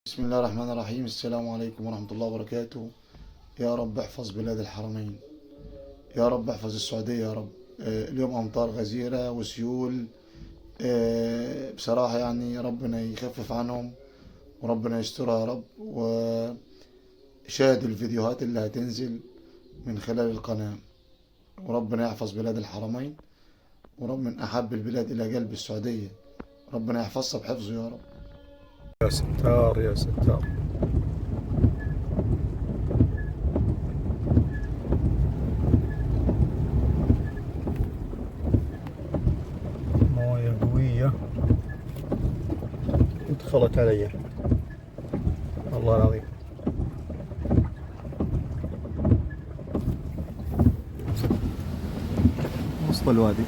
بسم الله الرحمن الرحيم. السلام عليكم ورحمة الله وبركاته. يا رب احفظ بلاد الحرمين، يا رب احفظ السعودية يا رب. اليوم أمطار غزيرة وسيول. بصراحة يعني ربنا يخفف عنهم وربنا يسترها يا رب. وشاهد الفيديوهات اللي هتنزل من خلال القناة، وربنا يحفظ بلاد الحرمين، ورب من أحب البلاد إلى قلب السعودية، ربنا يحفظها بحفظه يا رب. يا ستار يا ستار. موية قوية دخلت علي والله العظيم. وسط الوادي.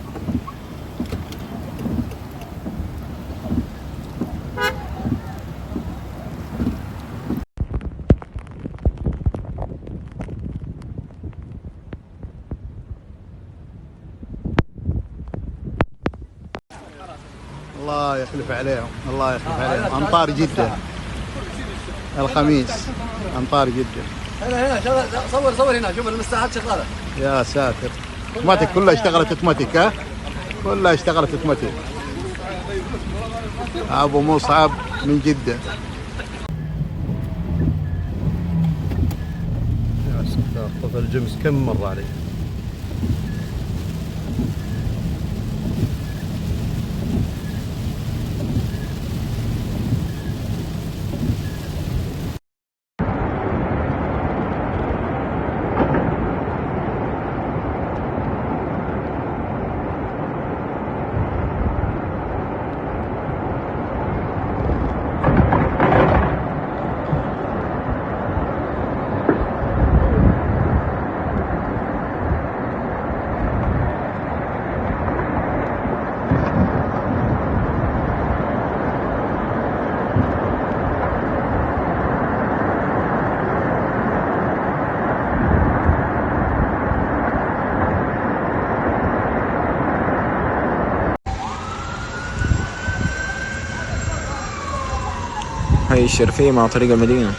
الله يخلف عليهم، الله يخلف عليهم. امطار جدة الخميس، امطار جدة. هنا هنا صور صور هنا، شوف المساحات شغالة. يا ساتر، اوتوماتيك كلها اشتغلت اوتوماتيك. ها كلها اشتغلت اوتوماتيك. ابو مصعب من جدة. يا ستار، طفى الجمس كم مرة عليه. هاي الشرفية مع طريق المدينة.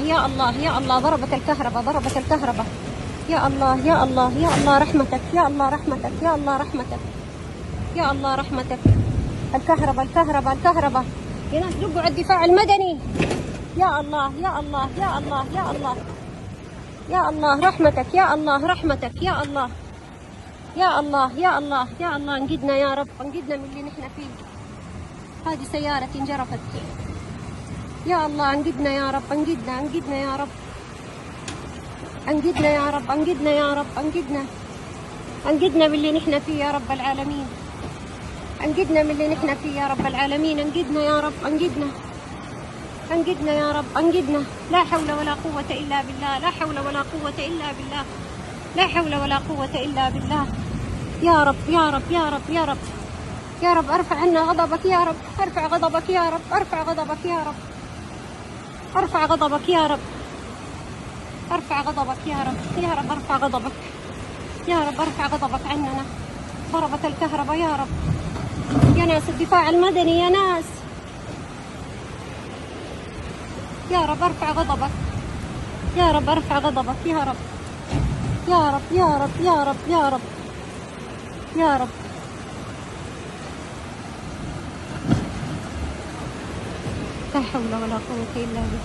يا الله يا الله، ضربت الكهرباء، ضربت الكهرباء. يا الله يا الله يا الله رحمتك، يا الله رحمتك، يا الله رحمتك، يا الله رحمتك. الكهرباء الكهرباء الكهرباء. يا ناس دقوا على الدفاع المدني. يا الله يا الله يا الله يا الله يا الله رحمتك، يا الله رحمتك، يا الله يا الله يا الله يا الله. انقذنا يا رب، انقذنا من اللي نحن فيه. هذه سيارتي انجرفت. يا الله انقذنا يا رب، انقذنا، انقذنا يا رب، انقذنا يا رب، انقذنا يا رب، انقذنا، انقذنا من اللي نحن فيه يا رب العالمين. انقذنا من اللي نحن فيه يا رب العالمين. انقذنا يا رب، انقذنا، انقذنا يا رب، انقذنا. لا حول ولا قوة إلا بالله، لا حول ولا قوة إلا بالله، لا حول ولا قوة إلا بالله. يا رب يا رب يا رب يا رب يا رب، ارفع عنا غضبك يا رب، ارفع غضبك يا رب، ارفع غضبك يا رب، ارفع غضبك يا رب، ارفع غضبك يا رب، يا رب ارفع غضبك يا رب، ارفع غضبك عننا. ضربت الكهرباء يا رب. يا ناس الدفاع المدني، يا ناس، يا رب ارفع غضبك يا رب، ارفع غضبك يا رب، يا رب يا رب يا رب يا رب يا رب. لا حول ولا قوة إلا بالله.